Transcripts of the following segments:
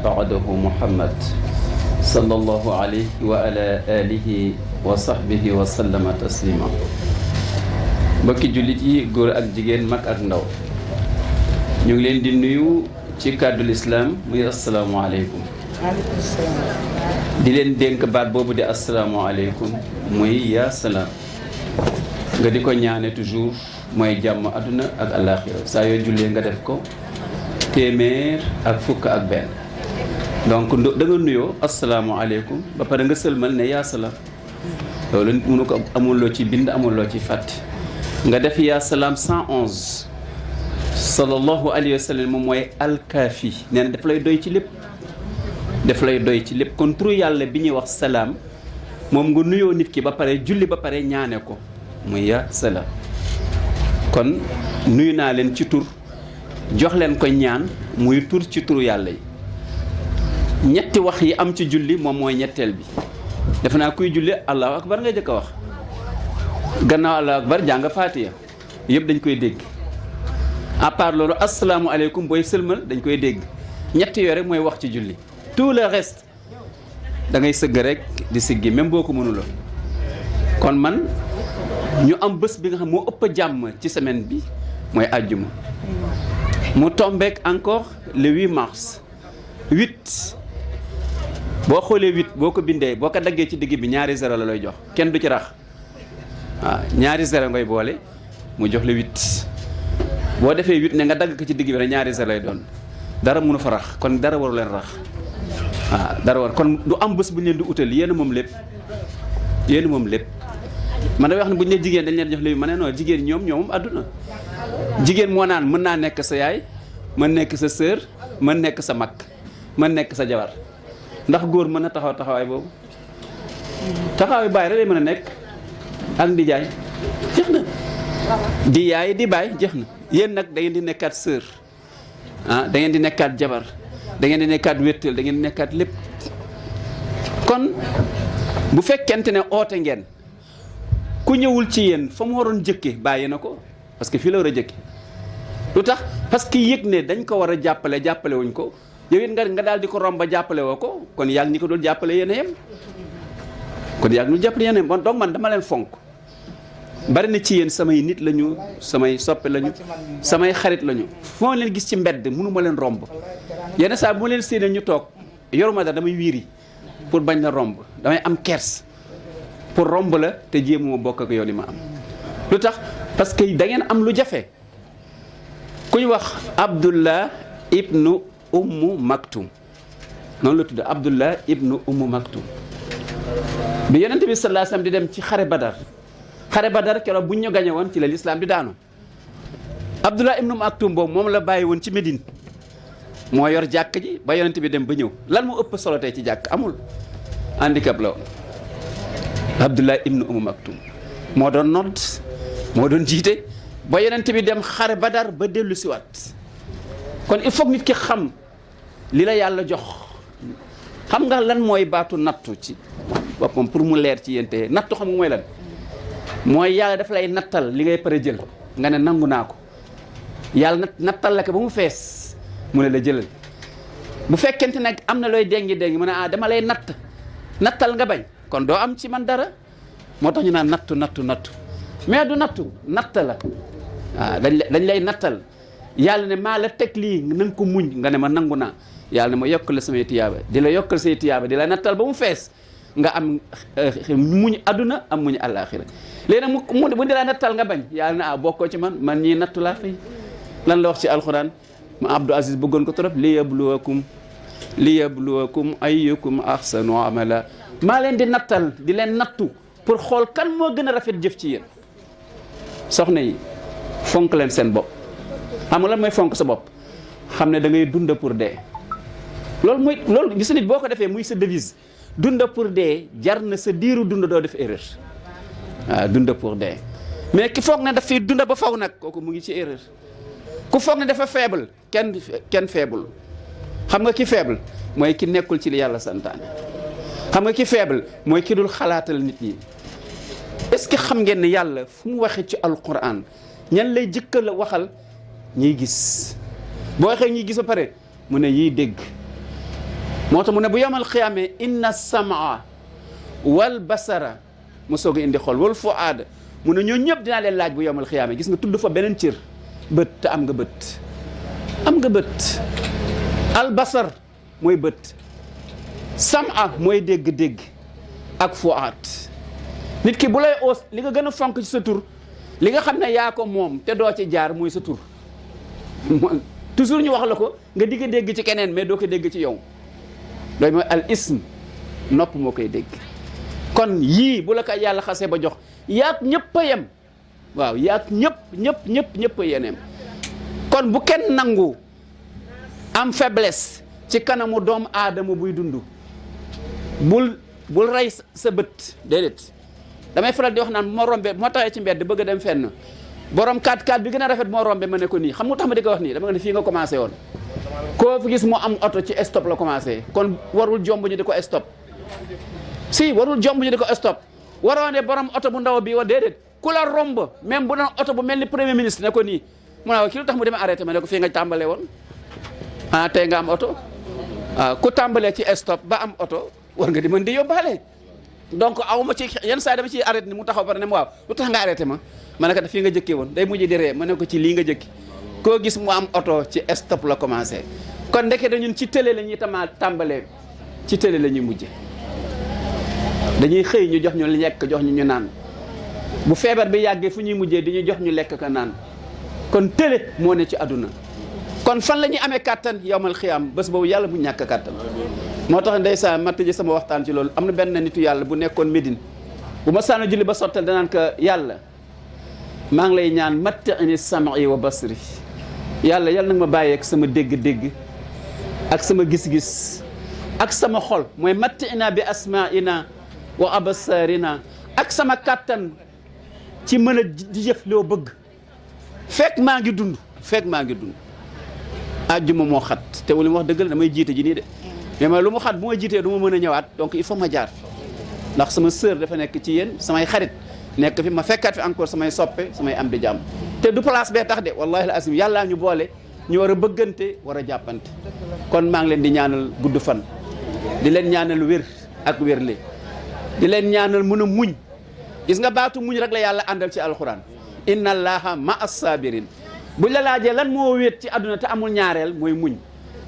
بعده محمد صلى الله عليه وعلى آله وصحبه وسلم تسليما mbokki jullit yi góor ak jigéen mag ak ndaw ñu ngi leen di nuyu ci kàddu lislaam muy asalaamaaleykum di leen dénk baat boobu di asalaamaaleykum muy yaa salaam nga di ko ñaane toujours mooy jàmm àdduna ak àllaaxira saa yoo jullee nga def ko téeméer ak fukk ak benn donc da nga nuyoo asalaamaaleykum ba pare nga sëlmal ne yaa salaam loolu mënu ko amul loo ci bind amul loo ci fàtte nga def yaa salaam 111 sallallahu alayhi wa sallam moom mooy alkaafi nee na daf lay doy ci lépp daf lay doy ci lépp kon turu yàlla bi ñuy wax salaam moom nga nuyoo nit ki ba pare julli ba pare ñaane ko muy yaa salaam kon nuyu naa leen ci tur jox leen ko ñaan muy tur ci turu yàlla yi ñetti wax yi am ci julli moom mooy ñetteel bi defe naa kuy julli allahu akbar nga jëkk a wax gannaaw allahu akbar jàng faatiya yëpp dañ koy dégg à part loolu asalaamualeykum booy sëlmal dañ koy dégg ñetti yooyu rek mooy wax ci julli tout le reste da ngay sëgg rek di siggi même boo ko mënuloo kon man ñu am bés bi nga xam moo ëpp jàmm ci semaine bi mooy àjjuma mu tombeek encore le 8 mars 8 boo xoolee 8 boo ko bindee boo ko daggee ci digg bi ñaari zéro la lay jox kenn du ci rax waaw ñaari zéro ngay boole mu jox la 8 boo defee 8 ne nga dagg ko ci digg bi rek ñaari zéro lay doon dara mënu fa rax kon dara waru leen rax waaw dara war kon du am bés bu ñu leen di utal yéen moom lépp yéen moom lépp man da wax ne bu ñu ne jigéen dañ leen jox léegi ma ne non jigéen ñoom moom àdduna jigéen moo naan mën naa nekk sa yaay mën nekk sa sœur mën nekk sa mag mën nekk sa jabar ndax góor mën na taxawaay boobu taxawaay baay rek lay mën a nekk ak di jaay jeex na di yaay di baay jeex na yéen nag da ngeen di nekkaat sœur da ngeen di nekkaat jabar da ngeen di nekkaat wéttal da ngeen di nekkaat lépp kon bu fekkente ne oote ngeen ku ñëwul ci yéen fa mu waroon jëkke bàyyi na ko parce que fii la war a jëkke lu tax parce que yëg ne dañ ko war a jàppale wuñ ko yow it nga daal di ko romba jàppale woo ko kon yaa ngi ñi ko dul jàppale yéen a yem kon yaa ngi ñu jàppale yéen a yem bon donc man dama leen fonk bari na ci yéen samay nit lañu samay soppe lañu samay xarit lañu foo leen gis ci mbedd mënu ma leen romb yenn saa bu ma leen séenee ñu toog yoruma dara damay wiiri pour bañ la romb damay am kers pour romb la te jéemuma bokk ak yow li ma am lu tax parce que da ngeen am lu jafe ku ñu wax Abdullah ibnu Ummu Maktum noonu la tudd Abdullah ibnu Ummu Maktum bi yonent bi sallallahu alayhi wasallam di dem ci xare Badar keroog bu ñu gañe woon ci la lislaam di daanu Abdullah ibnu Maktum boobu moom la bàyyi woon ci Médine moo yor jàkk ji ba yonent bi dem ba ñëw lan moo ëpp solo tey ci jàkk amul handicap la woon Abdullah ibnu Ummu Maktum moo doon nodd moo doon jiite ba yonent bi dem xare Badar ba dellu siwaat kon il faut nit ki xam li la yàlla jox xam nga lan mooy baatu nattu ci boppam pour mu leer ci yéen te nattu xam nga mooy lan mooy yàlla daf lay nattal li ngay pare jël nga ne nangu naa ko yàlla nattal la ko ba mu fees mu ne la jëlal bu fekkente nag am na looy dengi mu ne dama lay nattal nga bañ kon doo am ci man dara moo tax ñu naan nattu mais du natt la waaw dañ lay nattal yàlla ne maa la teg lii na nga ko muñ nga ne ma nangu naa yàlla ne ma yokkal samay tiyaaba di la yokkal say tiyaaba di la nattal ba mu fees nga am muñ àdduna am muñ àllaaxira léegi nag mu bu di la nattal nga bañ yàlla ne bokkoo ci man ñii nattu laa fay lan la wax ci alxuraan ma Abdou Aziz bëggoon ko trop li yabluwakum ayyukum ahsanu amala maa leen di nattal di leen nattu pour xool kan moo gën a rafet jëf ci yéen soxna yi fonk leen seen bopp xam nga lan mooy fonk sa bopp xam ne da ngay dund pour dee loolu gis nit boo ko defee muy sa devise dund pour dee jar na sa diiru dund doo def erreur waaw dund pour dee mais ki foog ne daf fiy dund ba faw nag kooku mu ngi ci erreur ku foog ne dafa faible kenn faible xam nga ki faible mooy ki nekkul ci li yàlla santaane xam nga ki faible mooy ki dul xalaatal nit ñi est-ce que xam ngeen ne yàlla fu mu waxee ci alquran ñan lay jëkka la waxal ñiy gis boo waxee ñiy gis ba pare mu ne yiy dégg moo tax mu ne bu yawmal qiyaama inna samaa wal basara mu soog a indi xol wal fuaada mu ne ñoo ñëpp dinaa leen laaj bu yawmal qiyaama gis nga tudd fa beneen cër bët te am nga bët am nga bët al basar mooy bët sama mooy dégg-dégg ak fuaad nit ki bu lay oos li nga gën a fonk ci sa tur li nga xam ne yaa ko moom te doo ci jaar mooy sa tur toujours ñu wax la ko nga digg dégg ci keneen mais doo ko dégg ci yow loolu mooy al ism nopp moo koy dégg kon yii bu la ko yàlla xasee ba jox yaag ñëpp a yem waaw yaag ñëpp a yeneem kon bu kenn nangu am faiblesse ci kanamu doomu aadama buy dund bul rey sa bët déedéet damay faral di wax naan bu ma rombee bu ma taxee ci mbedd bëgg a dem fenn borom 4x4 bi gën a rafet moo rombee ma ne ko nii xam nga tax ma di ko wax nii dama nga ne fii nga commencé woon koo fi gis mu am oto ci stop la commencé kon warul jomb ñu di ko stop si warul jomb ñu di ko stop waroo ne borom oto bu ndaw bii wa déedéet ku la romb même bu doon oto bu mel ni premier ministre ne ko nii mu ne kii lu tax mu demee arrêté ma ne ko fii nga tàmbalee woon ah tey nga am oto waaw ku tàmbalee ci stop ba am oto war nga di mën di yóbbaale donc aw ma ci yenn saa dama ciy arrêté ni mu taxaw pare ne ma waaw lu tax nga arrêté ma ma ne ko fii nga jëkkee woon day mujj di ree ma ne ko ci lii nga jëkki koo gis mu am oto ci stop la commencé kon ndeke da ñun ci télé la ñuy tàmbalee ci télé la ñuy mujje dañuy xëy ñu jox ñu lekk jox ñu naan bu feebar bi yàggee fu ñuy mujjee di ñu jox ñu lekk ka naan kon télé moo ne ci àdduna kon fan la ñuy amee kàttan yawmal xiyaam bés boobu yàlla bu ñàkk kàttan moo tax ndeysaan ma tëjee sama waxtaan ci loolu am na benn nitu yàlla bu nekkoon Médine bu ma saana julli ba sottal danaan ko yàlla maa ngi lay ñaan matta'ini sam'i wa basri yàlla yàlla nag ma bàyyeek sama dégg-dégg ak sama gis-gis ak sama xol mooy matta'ina bi asma'ina wa absarina ak sama kàttan ci mën a di jëf loo bëgg fekk maa ngi dund àjjuma moo xat te wala mu wax dëgg la damay jiite ji nii de mais lu mu xat bu ma jiitee du ma mën a ñëwaat donc il faut ma jaar fi ndax sama sœur dafa nekk ci yéen samay xarit nekk fi ma fekkaat fi encore samay soppe samay am di jàmm te du place bee tax de wallahi al azim yàllaa ñu boole ñu war a bëggante war a jàppante kon maa ngi leen di ñaanal gudd fan di leen ñaanal wér ak wérle di leen ñaanal mën a muñ gis nga baatu muñ rek la yàlla àndal ci alxuraan inna allaha ma as-sabirin buñ la laajee lan moo wéet ci àdduna te amul ñaareel mooy muñ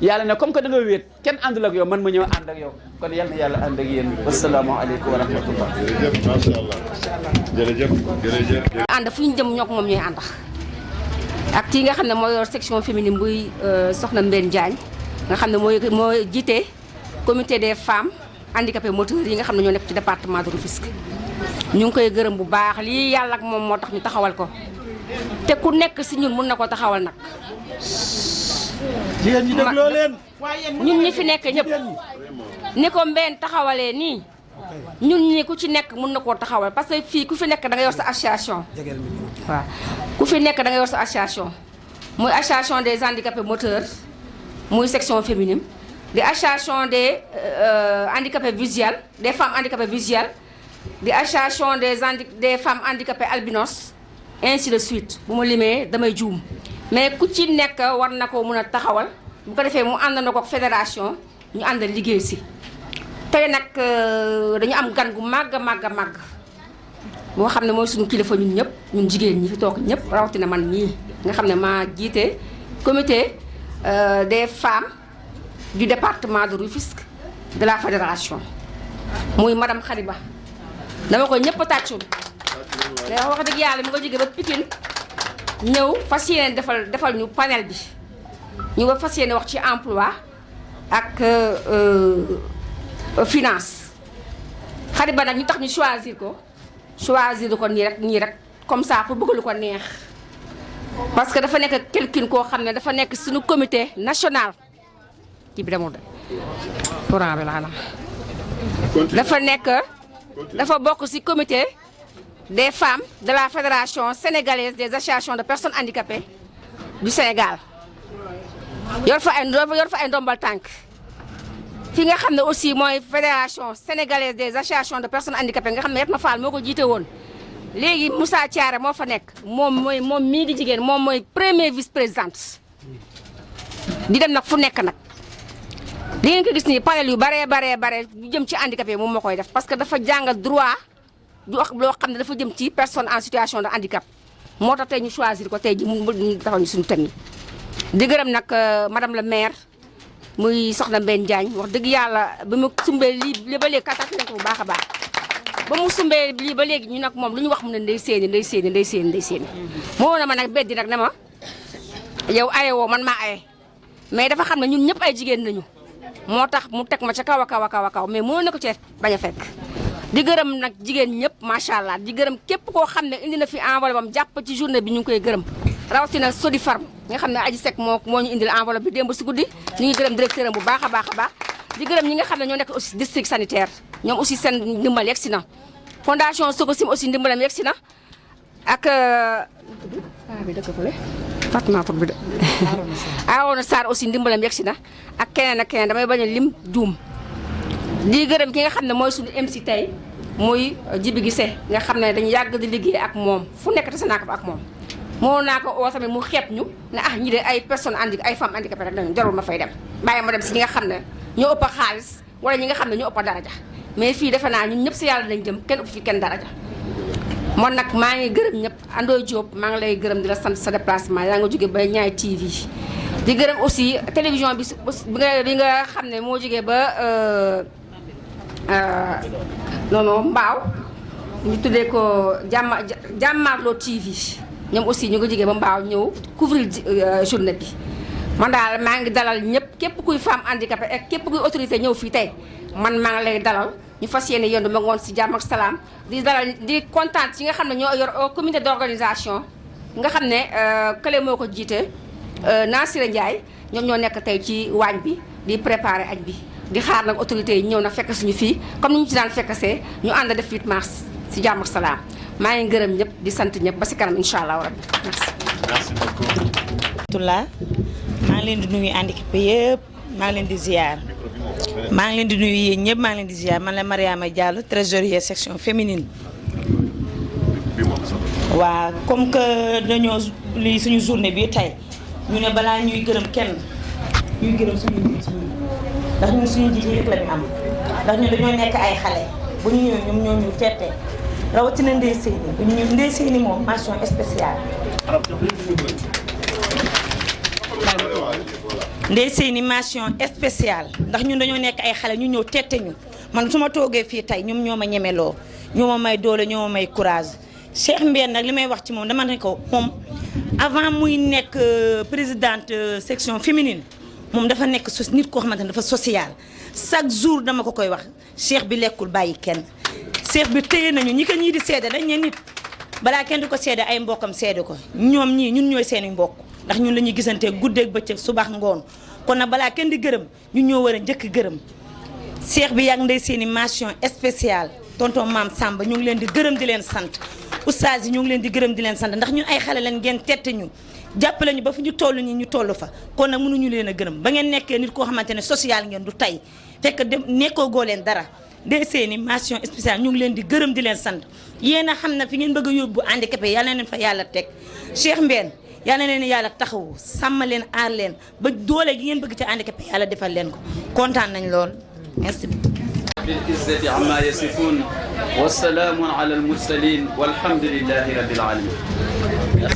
yàlla ne comme que da nga wéet kenn àndul ak yow man ma ñëw ànd ak yow kon yal na yàlla ànd ak yéen asalaamaaleykum wa rahmatullah. jërëjëf macha allah jërëjëf. ànd fu ñu jëm ñoo ko moom ñooy ànd ak kii nga xam ne moo yor section féminine buy soxna Mbène Diagne nga xam ne moo jiite comité des femmes handicapées moteurs yi nga xam ne ñoo nekk ci département de Rufisque ñu ngi koy gërëm bu baax lii yàlla ak moom moo tax ñu taxawal ko te ku nekk si ñun mun na ko taxawal nag. jigéen ñi dégloo leen. ñun ñi fi nekk ñëpp ni ko Mbène taxawalee nii ñun ñi ku ci nekk mun na koo taxawal parce que fii ku fi nekk da nga yor sa association. waaw ku fi nekk da nga yor sa association muy association des handicapés moteurs muy section féminine di association des handicapés visuels des femmes handicapées visuelles di association des femmes handicapées albinos ainsi de suite bu ma limee damay juum mais ku ci nekk war na ko mun a taxawal bu ko defee mu àndandoo ko fédération ñu àndal liggéey si tey nag dañu am gan gu màgg boo xam ne mooy suñu kilifa ñun ñëpp ñun jigéen ñi fi toog ñëpp rawatina man mii nga xam ne maa jiite comité des femmes du département de Rufisque de la fédération muy madame Khariba dama ko ñëpp tàccul day wax dëgg yàlla mi nga jóge ba Pikine ñëw fas yéene defal ñu panel bi ñu nga fas yéene wax ci emploi ak finance Khariba nag ñu tax ñu choisir ko nii rek comme ça pour bëgg lu ko neex parce que dafa nekk quelqu'un koo xam ne dafa nekk suñu comité national kii bi demul de courant bi la dafa bokk ci comité des femmes de la fédération sénégalaise des associations de personnes handicapées du Sénégal yor fa ay ndombal tànk fi nga xam ne aussi mooy fédération sénégalaise des associations de personnes handicapées nga xam ne Yatma Fall moo ko jiite woon léegi Moussa Thiaré moo fa nekk moom mii di jigéen moom mooy premier vice présidente di dem nag fu nekk nag di ngeen ko gis nii panel yu bare yu jëm ci handicapé moom moo koy def parce que dafa jàng droit du wax loo xam ne dafa jëm ci personne en situation de handicap moo tax tey ñu choisir ko tey ji mu taxaw ñu suñu thème yi di gërëm nag madame la maire muy soxna Mbène Diagne wax dëgg yàlla bi mu sumbee lii ba léegi kàttan nañ ko bu baax a baax ba mu sumbee lii ba léegi ñu nag moom lu ñu wax mu ne ndey séeni moo na ma nag beddi nag ne ma yow aye woo man maa aye mais dafa xam ne ñun ñëpp ay jigéen nañu moo tax mu teg ma ca kaw a kaw mais mënoon na ko ci bañ a fekk di gërëm nag jigéen ñëpp macha allah di gërëm képp koo xam ne indi na fi enveloppe am jàpp ci journée bi ñu ngi koy gërëm rawatina Sodi Farm nga xam ne Aji Seck moo ñu indil enveloppe bi démb si guddi ñu ngi gërëm directeur am bu baax a baax di gërëm ñi nga xam ne ñoo nekk aussi district sanitaire ñoom aussi seen ndimbal yegg si na fondation Sococim aussi ndimbalam yegg si na ak bi dëkk fële Fatma tur bi de Arouna Sarr aussi ndimbalam yegg si na ak keneen damay bañ a lim juum di gërëm ki nga xam ne mooy suñu MC tey muy Jibi Gise nga xam ne dañu yàgg di liggéey ak moom fu nekk tase naa ko fa ak moom moo naa ko oo tamit mu xeeb ñu ne ñi de ay personnes ay femmes handicapées rek dañu jarul ma fay dem bàyyi ma dem si ñi nga xam ne ñoo ëpp a xaalis wala ñi nga xam ne ñoo ëpp a daraja mais fii defe naa ñun ñëpp si yàlla dañ jëm kenn ëpp fi kenn daraja man nag maa ngi gërëm ñëpp Andoy Diop maa ngi lay gërëm di la sant sa déplacement yaa nga jóge ba Ñaay TV di gërëm aussi télévision bi nga xam ne moo jógee ba Mbaaw ñu tuddee ko Jàmmaarloo TV ñoom aussi ñu ngi jógee ba Mbaaw ñëw couvrir journée bi man daal maa ngi dalal ñëpp képp kuy femme handicapée ak képp kuy autorité ñëw fii tey man maa ngi lay dalal ñu fas yéene yéen ma ngoon si jàmm ak salaam di dalal di kontaan ci nga xam ne ñoo yor comité d'organisation nga xam ne kële moo ko jiite Nassira Ndiaye ñoom ñoo nekk tey ci waañ bi di préparer añ bi di xaar nag autorités yi ñëw na fekk suñu fii comme ni ñu ci daan fekkasee ñu ànd def 8 mars si jàmm ak salaam maa ngi gërëm ñëpp di sant ñëpp ba si kanam incha allah rabbi merci beaucoup. maa ngi leen di nuyu handicapé yëpp maa ngi leen di ziar maa ngi leen di nuyu yéen ñëpp maa ngi leen di ziar man la Mariama Diallo trésorier section féminine. waaw comme que dañoo lii suñu journée bi tey ñu ne balaa ñuy gërëm kenn ñuy gërëm suñu nit yi ndax ñun suñu jigéen rek la ñu am ndax ñun dañoo nekk ay xale bu ñu ñëwee ñoom ñoo ñu teete rawatina Ndeye Seyni bu ñu ñëw Ndeye Seyni moom mention spéciale. Ndeye Seyni mention spéciale ndax ñun dañoo nekk ay xale ñu ñëw tette ñu man su ma toogee fii tey ñoom ñoo ma ñemeloo ñoo ma may doole ñoo ma may courage Cheikh Mbène nag li may wax ci moom dama ne ko moom avant muy nekk présidente section féminine moom dafa nekk nit koo xamante ne dafa social chaque jour dama ko koy wax Cheikh bi lekkul bàyyi kenn Cheikh bi téye nañu ñi ko ñii di seede dañ ne nit balaa kenn du ko seede ay mbokkam seede ko ñoom ñii ñun ñooy seeni mbokk ndax ñun la ñuy gisantee guddeeg bëccëg subax ngoon kon nag balaa kenn di gërëm ñu ñoo war a njëkk gërëm Cheikh bi yàgg Ndeye Seyni mention spéciale tonton Maam Samba ñu ngi leen di gërëm di leen sant oustaz yi ñu ngi leen di gërëm di leen sant ndax ñun ay xale leen ngeen tette ñu jàppale ñu ba fu ñu toll nii ñu toll fa kon nag mënuñu leen a gërëm ba ngeen nekkee nit koo xamante ne social ngeen du tey fekk dem nekkoo goo leen dara Ndeye Seyni mention spéciale ñu ngi leen di gërëm di leen sant yéen a xam na fi ngeen bëgg a yóbbu handicapé yàlla leen fa yàlla teg Cheikh Mbène yàlla leen yàlla taxawu sàmm leen aar leen ba doole gi ngeen bëgg ci handicapé yàlla defal leen ko kontaan nañ lool merci. بالعزة عما يصفون والسلام على المرسلين والحمد لله رب العالمين